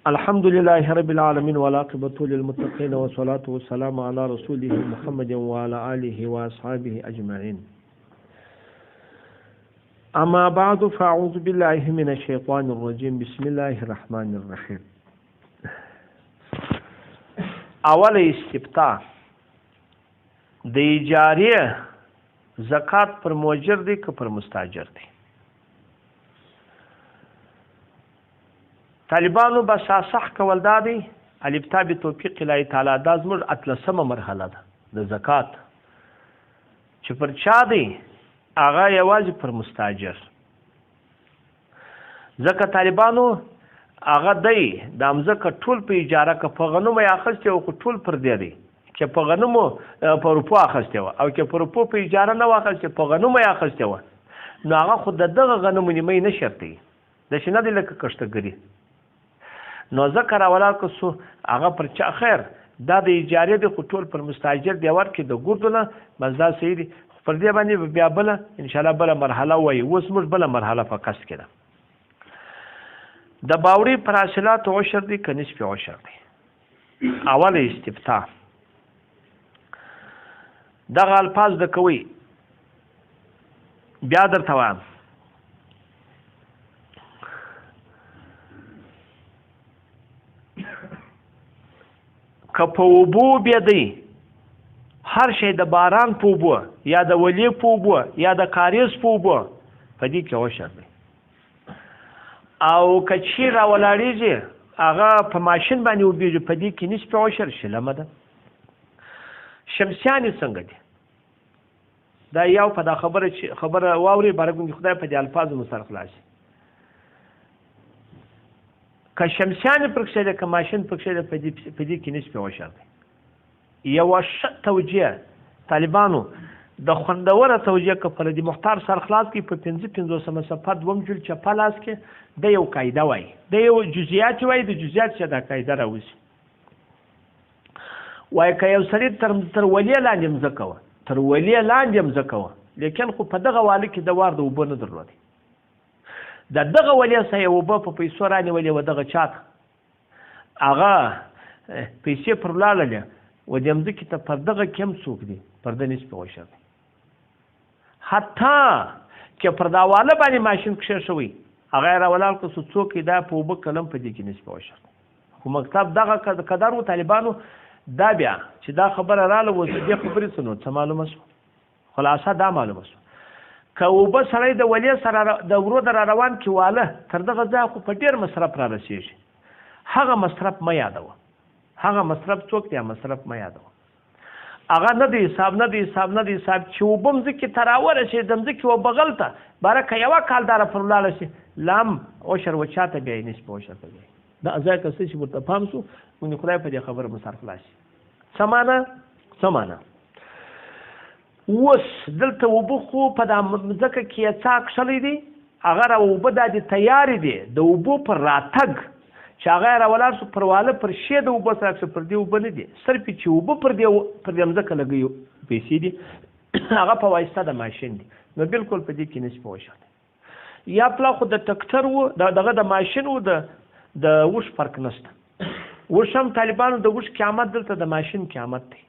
الحمد لله رب العالمين والعاقبة للمتقين والصلاة والسلام على رسوله محمد وعلى آله وأصحابه أجمعين. أما بعد، فأعوذ بالله من الشيطان الرجيم. بسم الله الرحمن الرحيم. اول استفتاء د اجارې زکات پر موجر دی که پر مستاجر دی؟ طالبانو به صح کول دا دی الابتاء بتوفیق الله تعالی. دا زموږ اتلسمه مرحله ده د زکات چې پر چا دی، هغه یوازې پر مستاجر. ځکه طالبانو هغه دی د مځکه ټول په اجاره که په غنمو یې اخیستې وه، خو ټول پر دې دی چې په غنمو په روپو اخیستې وه، او که په روپو په اجاره نه وه اخیستې، په غنمو یې اخیستې وه، نو هغه خو د دغه غنمو نیمه نه شرطوي، داسې نه دی لکه کښتګري. نو ځکه راولاړ که سو هغه پر چا خیر دا د اجارې دی، خو ټول پر مستاجر دی ورکړي د ګردو نه، بس دا صحیح دی. خو پر دې باندې بیا بله انشاءالله بله مرحله وایي. اوس موږ بله مرحله په قصد کې ده. د باوړي پر حاصلاتو عشر دی که نصف عشر دی؟ اوله استفتاء دغه الفاظ د کوي بیا درته وایم. که په اوبو بیا دی هر شی د باران په اوبو یا د ولې په اوبو یا د کاریز په اوبو، په دې کې عشر دی. او که چیرې راولاړېږي هغه په ماشین باندې اوبېږي، په دې کې نصف عشر شلمه ده. شمسیانې څنګه دي؟ دا یو په دا خبره چې خبره واوري، باره ګوندې خدای په دې الفاظو مو سر خلاص شي. که شمسیانې پکښې ده که ماشین پکښې ده، په دې کې نصف عشر دی. یوه ښه توجیه طالبانو د خوندوره توجیه که پر دې مختار سر خلاص کړي، په 55 صفحه دوم جلد چپه لاس کې د یو قاعده وایي، د یو جزئیات وایي، د جزئیات څخه دا قاعده راوځي. وایي که یو سړي تر ولې لاندې مځکه وه، تر ولې لاندې مځکه وه، لیکن خو په دغه والي کې د وار د اوبه نه درلودې، د دغه ولې څخه یې اوبه په پیسو رانیولې وه، دغه چا ته هغه پیسې پر ولاړلې و دې مځکې ته پر دغه کم څوک دي، پر ده نصف عشر دی. حتی که پر دا واله باندې ماشین کښېښوئ، هغه یې راولاړ کړ، څوک یې دا په اوبه قلم په دې کې نصف عشر دی. خو مکتب دغه قدر و طالبانو دا بیا چې دا خبره راله اوس دې خبرې څه نو څه معلومه شوه؟ خلاصه دا معلومه شوه که اوبه سړی د ولې سره د ورو د را روان کې واله تر دغه ځایه خو په ډېر مصرف را رسېږي، هغه مصرف مه یادوه. هغه مصرف څوک دی؟ مصرف مه یادوه. هغه نه دی حساب، نه دی حساب، نه دی حساب چې اوبه مځکې ته راورسېږي، د مځکې و بغل ته باره که یوه کالداره پر ولاړه شي، لام عشر و چا ته بیایي؟ نصف عشر ته بیایي. دا ځای که څه چې ورته پام شو، ګوندې خدای په دې خبره مو سر خلاص شي. څه معنا؟ څه معنا؟ اوس دلته اوبه خو په دا مځکه کې یې څا کښلی دی، هغه را اوبه دا دې تیارې دي، د اوبو پر راتګ چې هغه یې راولاړ شو پر واله پر شی د اوبو سره کښې پر دې اوبه نه دي، صرف چې اوبه پر دې مځکه لګوي پیسې دي، هغه په واسطه د ماشین دي، نو بالکل په دې کې نصف عشر دی. یا پلا خو د ټکټر و، دغه د ماشین و، د اوښ فرق نشته. اوښ هم طالبانو د اوښ قیامت دلته د ماشین قیامت دی،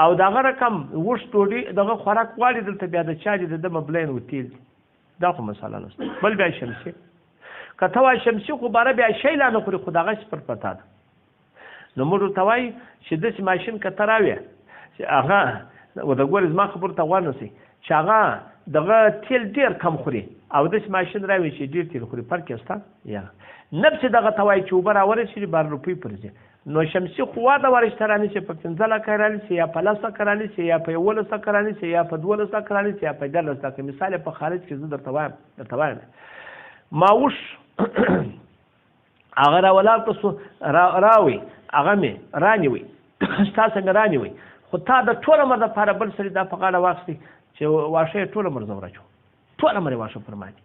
او دغه رقم اوښ ډوډۍ دغه خوراک غواړي دلته بیا د چا دي، د ده مبلین و تیل دي. دا خو مسله نشته. بل بیا شمسي، که ته وایې شمسي خو باره بیا شی لا نه خوري، خو دغه پر پرته ده. نو موږ ورته وایي چې داسې ماشین که ته راوې چې هغه ورته ګورې، زما خبرو ته غوږ نسئ، چې هغه دغه تیل ډېر کم خوري، او داسې ماشین راوې چې ډېر تیل خوري، فرق یې شته یا نفس دغه ته وایي چې اوبه راورسېږي بار روپۍ پر ځي. نو شمسي خو واده وارشته رانیسي، په 5 لکه یې رانیسي، یا په 10 لکه رانیسي، یا په 11 لکه رانیسي، یا په 12 لکه رانیسي، یا په 13 لکه. مثال یې په خارج کې زه درته وایم، ما اوښ هغه راولاړ کړ سو راوی، هغه مې رانیوی، ستا څنګه رانیوی، خو تا د ټول عمر دپاره بل سړي دا په غاړه واخیستی چې واښه یې ټول عمر زه وراچوم، ټول عمر یې واښه پر ما دي،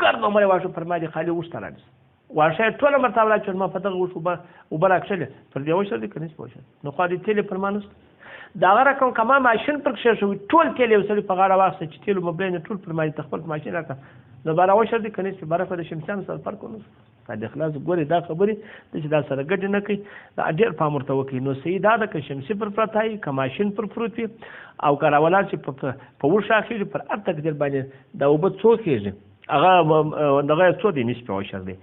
ګرد عمر یې واښه پر ما دي، خالي اوښ ته رانیسي، واښه یې ټول عمر تا وراچول، ما په دغه اوښ اوبه راکښلې، پر دې عشر دی که نصف عشر؟ نو خو دې تیل یې پر ما نشته. د هغه رقم که ما ماشین پر کښېښوي، ټول تیل یو سړي په غاړه واخیسته چې تیلو مبلین یې ټول پر ما دي، ته خپل ماشین راکړه، نو بار عشر دی که نصف برخه د شمسیانو سره فرق ونه سو. د اخلاص ګورې دا خبرې چې دا سره ګډې نه کوي، دا ډېر پام ورته وکړي. نو صحیح دا ده که شمسي پر پرته وي، که ماشین پر پروت وي، او که راولاړ چې په وښه خېږي، پر هر تقدیر باندې دا اوبه څو خېږي، هغه دغه څو دی؟ نصف عشر دی.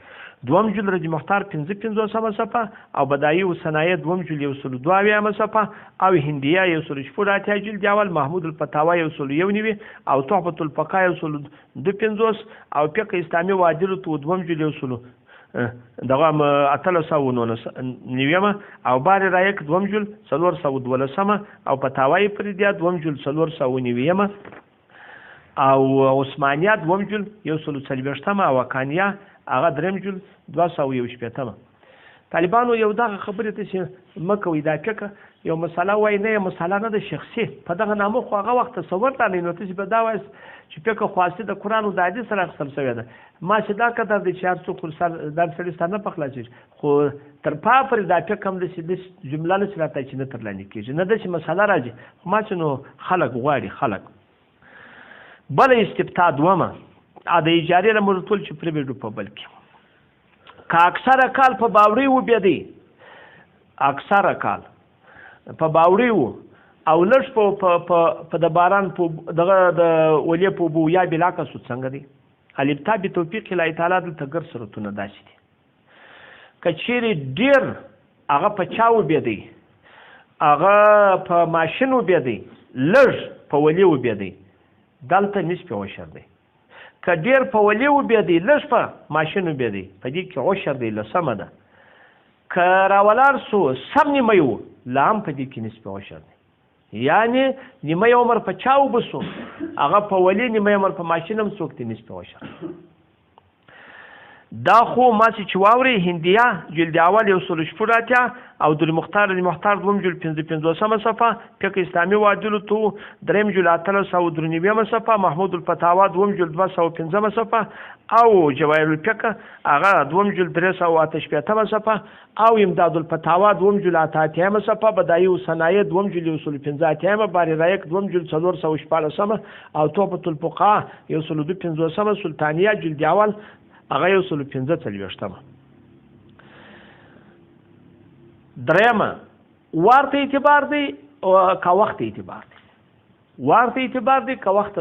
دوم جلد رج مختار 55 صفحه، او بدایع و صنایع دوم جلد 172 صفحه، او هندیه 186 جلد اول، محمود الفتاوا 191، او تحفة الفقه 152، او فقه اسلامي وادلة دوم جلد 1899، او بار رایک دوم جلد 412، او فتاوای فریدیه دوم جلد 490، او عثمانیه دوم جلد 140، او اکانیه هغه دریم جلد 261. طالبانو یو دغه خبرې ته چې مه کوئ، دا فکر یو مسله وایي، نه یې مسله نه ده شخصي، په دغه نامه خو هغه وخت تصور رانه، نو تاسې به دا وایاست چې فکر خو اصلي د قرآن او د حدیث سره اخیستل شوې ده. ما چې دا قدر دی چې هر څوک سر دا سړي سر نه په خلاصېږي، خو تر پا پورې دا فکر هم داسې داسې جمله نه شي راتلی چې نه تر لاندې کېږي، نه داسې مسله راځي. خو ما چې نو خلک غواړي خلک بله استفتاء دومه د اجارې له موږ ټول چې پرېږدو په بل کې، که اکثره کال په باوړۍ وبېدی، اکثره کال په باوړۍ و او لږ په د باران په دغه د ولې په اوبو یا بلاکه سو، څنګه دی؟ الابتاء بتوفیق الله تعالی دلته ګر صورتونه داسې دي. که چیرې ډېر هغه په چا وبېدی، هغه په ماشین وبېدی، لږ په ولې وبېدی، دلته نصف عشر دی. که ډېر په ولې وبېدی، لږ په ماشین وبېدی، په دې کې عشر دی، لسمه ده. که راولاړ سو سم نیمه و، لا هم په دې کې نصف عشر دی. یعنې نیمه عمر په چا اوبه سو، هغه په ولې، نیمه عمر په ماشین هم څوک دی، نصف عشر. دا خو ما چې واوري هندیه جلد اول 186، او در مختار المختار دوم جلد 55 صفحه، فقه اسلامي وادلو تو دریم جلد 1893 صفحه، محمود الفتاوا دوم جلد 205 صفحه، او جواهر الفقه هغه دوم جلد 368 صفحه، او امداد الفتاوا دوم جلد 88 صفحه، بدایع و صنایع دوم جلد 185، باری رایک دوم جلد 416، او تحفة الفقهاء 152، سلطانیه جلد اول هغه 145. درېیمه وار ته اعتبار دی که وخت اعتبار دی؟ وار ته اعتبار دی که وخت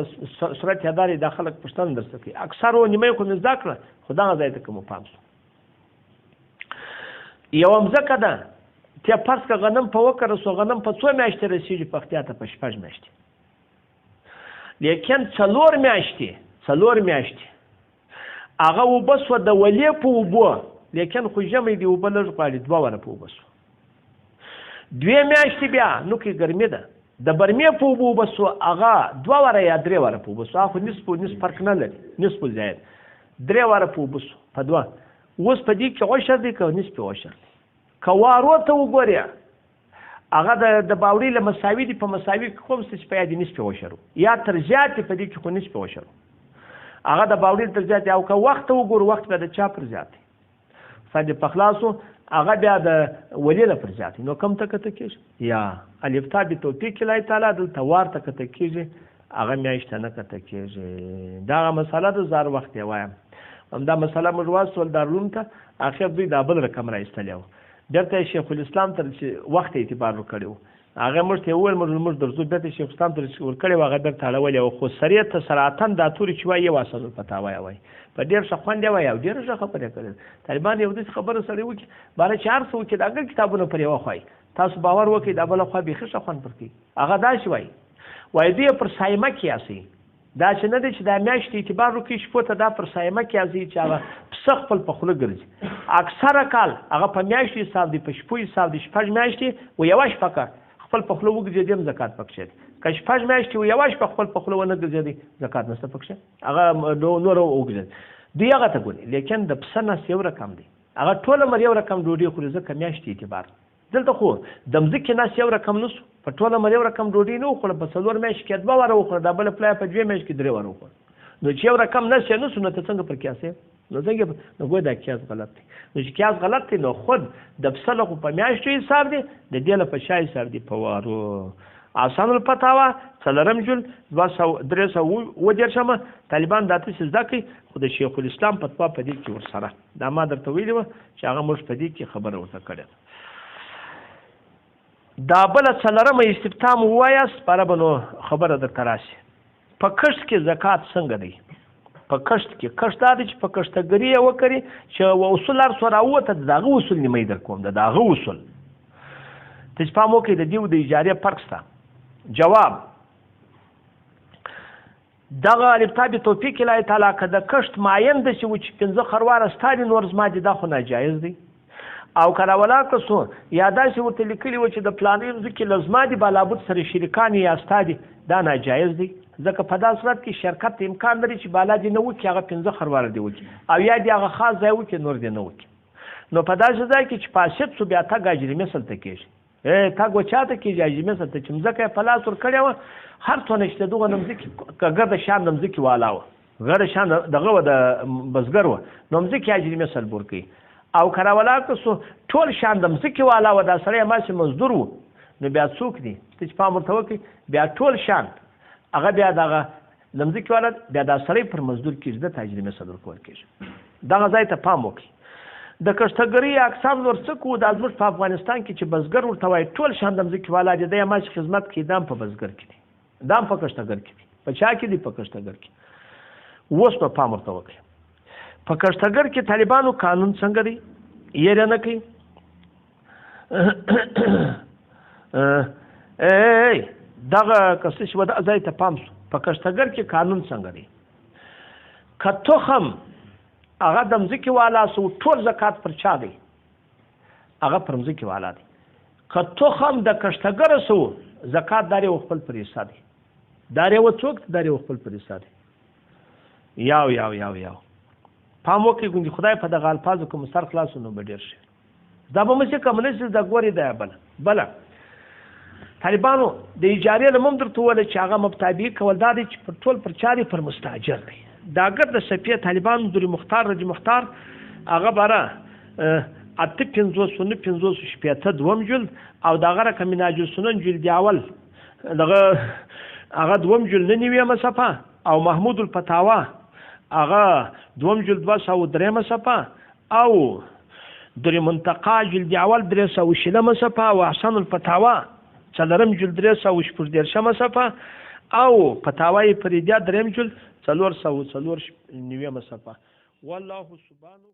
صورت یادارې دا خلک پوښتنه درڅخه کوي. اکثرو نیمه خو مې زده کړه، خو دغه ځای ته که مو پام سو. یوه مځکه ده، ته فرض که غنم په وکره سو، غنم په څو میاشتې رسېږي؟ پختیا ته په 6 میاشتې، لیکن 4 میاشتې هغه اوبه سوه د ولې په اوبو، لیکن خو ژمی دی اوبه لږ غواړي، 2 واره په اوبه سوه. 2 میاشتې بیا نو کې ګرمي ده، د برمې په اوبو اوبه سوه، هغه 2 واره یا 3 واره په اوبه سوه، هغه خو نصف نصف فرق نه لري، نصف زیات، 3 واره په اوبه سوه په 2. اوس په دې کې عشر دی که نصف عشر دی؟ که وارو ته وګورې هغه د باوړۍ له مساوي دی، په مساوي کې کوم څه چې په یاد نصف عشر یا تر زیات دی، په دې کې خو نصف عشر هغه د باوړۍ تر زیات دی. او که وخت ته وګورو، وخت بیا د چا پر زیات دی؟ ساده په خلاصو هغه بیا د ولې له پر زیات دی. نو کم ته کته کېږي؟ یا الفتاء بتوفیق الله تعالی دلته وار ته کته کېږي، هغه میاشت ته نه کته کېږي. دغه مسله د زار وخت یې وایم. همدا مسله موږ واستول دارالعلوم ته، اخر دوی دا بل رقم را ایستلی و، بېرته یې شیخ الاسلام ته چې وخت اعتبار ورکړی و، هغه موږ ته یې وویل موږ درځو، بېرته شیخ الاسلام ته ورکړی و، هغه بېرته اړولی و. خو سرې ته صراحتاً دا توري چې وایي یو اصل الفتاوا یې وایي، په ډېر ښه خوند یې وایي او ډېره ښه خبره یې کړې. طالبان یو داسې خبره سړی وکړي، باره چې هر څه وکړي دا ګڼ کتابونه پر یوه خوا وي، تاسو باور وکړئ دا بله خوا بیخي ښه خوند پر کوي. هغه داسې وایي، وایي دوی یې پر صایمه قیاسوي، داسې نه دی چې دا میاشتې اعتبار وکړي شپو ته، دا پر صایمه قیاسوي چې هغه پسه خپل په خوله ګرځي. اکثره کال هغه په میاشتې حساب دی، په شپو حساب دی، 6 میاشتې و یوه شپه که خپل په خوله وګرځېدی هم زکات پکښې دی، که 6 میاشتې و یوه شپه خپل په خوله ونه ګرځېدی زکات نشته پکښې، هغه نور وګرځېد. دوی هغه ته ګوري، لیکن د پسه نس یو رقم دی، هغه ټول عمر یو رقم ډوډۍ خوري، ځکه میاشتې اعتبار. دلته خو د مځکې نس یو رقم نه سو، په ټول عمر یو رقم ډوډۍ نه وخوړه، په 4 میاشتې کې 2 واره وخوړه، دا بله پلایه په 2 میاشتې کې 3 واره وخوړه. نو چې یو رقم نس یې نه سو، نو ته څنګه پر قیاس یې؟ نو څنګه؟ نو ګویا دا قیاس غلط دی. نو چې قیاس غلط دی، نو خود د پسه له خو په میاشتو حساب دی، د دې له په شا حساب دی، په وارو. احسن الفتاوا څلورم جلد 237. طالبان دا څه زده کوي، خو د شیخ الاسلام فتوا په دې کې ورسره دا ما درته ویلي وه چې هغه موږ په دې کې خبره ورته کړې ده. دا بله څلورمه استفتاء مو ووایاست، پاره به نو خبره درته راشي. په کښت کې زکات څنګه دی؟ په کښت کې کښت دا دی چې په کښتګري یې وکري چې اصول هر څه راووته، د هغه اصول نیمه در کوم، د هغه اصول ته چې پام وکړئ، د دې او د اجارې فرق شته. جواب: دغه الف تاء توفیق الله تعالی که د کښت معین داسې و چې 5 خرواره ستا دي نور زما دي، دا خو ناجایز دی. او که راولاړ کړه سو یا داسې ورته لیکلي و چې د پلانې مځکې له زما دي بالابود سره شریکان یا ستا دي، دا ناجایز دی. ځکه په دا صورت کې شرکت ته امکان لري چې بالا دې نه وکړي، هغه 5 خرواره دې وکړي او یا دې هغه خاص ځای وکړي نور دې نه وکړي. نو په داسې ځای کې چې فاسد سو بیا تګ اجر مثل ته کېږي. تګ و چا ته کېږي؟ اجر مثل ته چې مځکه یې په لاس ورکړې وه، هر څونه چې د دغه نه مځکې که ګرده شان د مځکې والا وه، ګرده شان دغه وه د بزګر وه، نو مځکې اجر مثل به ورکوي. او که راولاړ کړه سو ټول شان د مځکې والا وه، دا سړی هماسې مزدور و، نو بیا څوک دی ته چې پام ورته وکړي، بیا ټول شان هغه بیا دغه د مځکې والا بیا دا سړی پر مزدور کېږي، ده ته اجر مثل ورکول کېږي. دغه ځای ته پام وکړي. د کښتګرۍ اقسام نور څه کوو؟ دا زموږ په افغانستان کې چې بزګر ورته وایي ټول شان د مځکې والا دی، دی هماسې خدمت کوي، دا هم په بزګر کې دی، دا هم په کښتګر کې دی، په چا کې دی؟ په کښتګر کې. اوس به پام ورته وکړي. په کښتګر کې طالبانو قانون څنګه دی؟ یې نه کوي. دغه که څه شي دا ځای ته پام سو. په کښتګر کې قانون څنګه دی؟ که تخم هغه د مځکې والا سو، ټول زکات پر چا دی؟ هغه پر مځکې والا دی. که تخم د کښتګر سو، زکات دار یې خپل پر حصه دی. دار یې څوک؟ دار یې خپل پر حصه دی. یاو یاو یاو یاو پام وکړئ، ګوندې خدای په دغه الفاظو که مو سر خلاص نو به ډېر شي. دا به مو څه کم نه شي، دا ګورې دا بله بله. طالبانو د اجارې له موږ درته وویل چې هغه مبتابع کول دا دی چې پر ټول پر چا دی؟ پر مستاجر دی. دا ګرد سپې طالبانو در مختار رجی مختار هغه باره 58 59 60 دوم جلد او دغه رقم مناج السنن جلد اول دغه هغه دوم جلد 99 صفحه او محمود الفتاوا هغه دوم جلد 203 صفحه او در منتقا جلد اول 320 صفحه او احسن الفتاوا څلورم جلد 336 صفحه او فتاوی فریدیا دریم جلد 494 صفحه. والله سبحانه.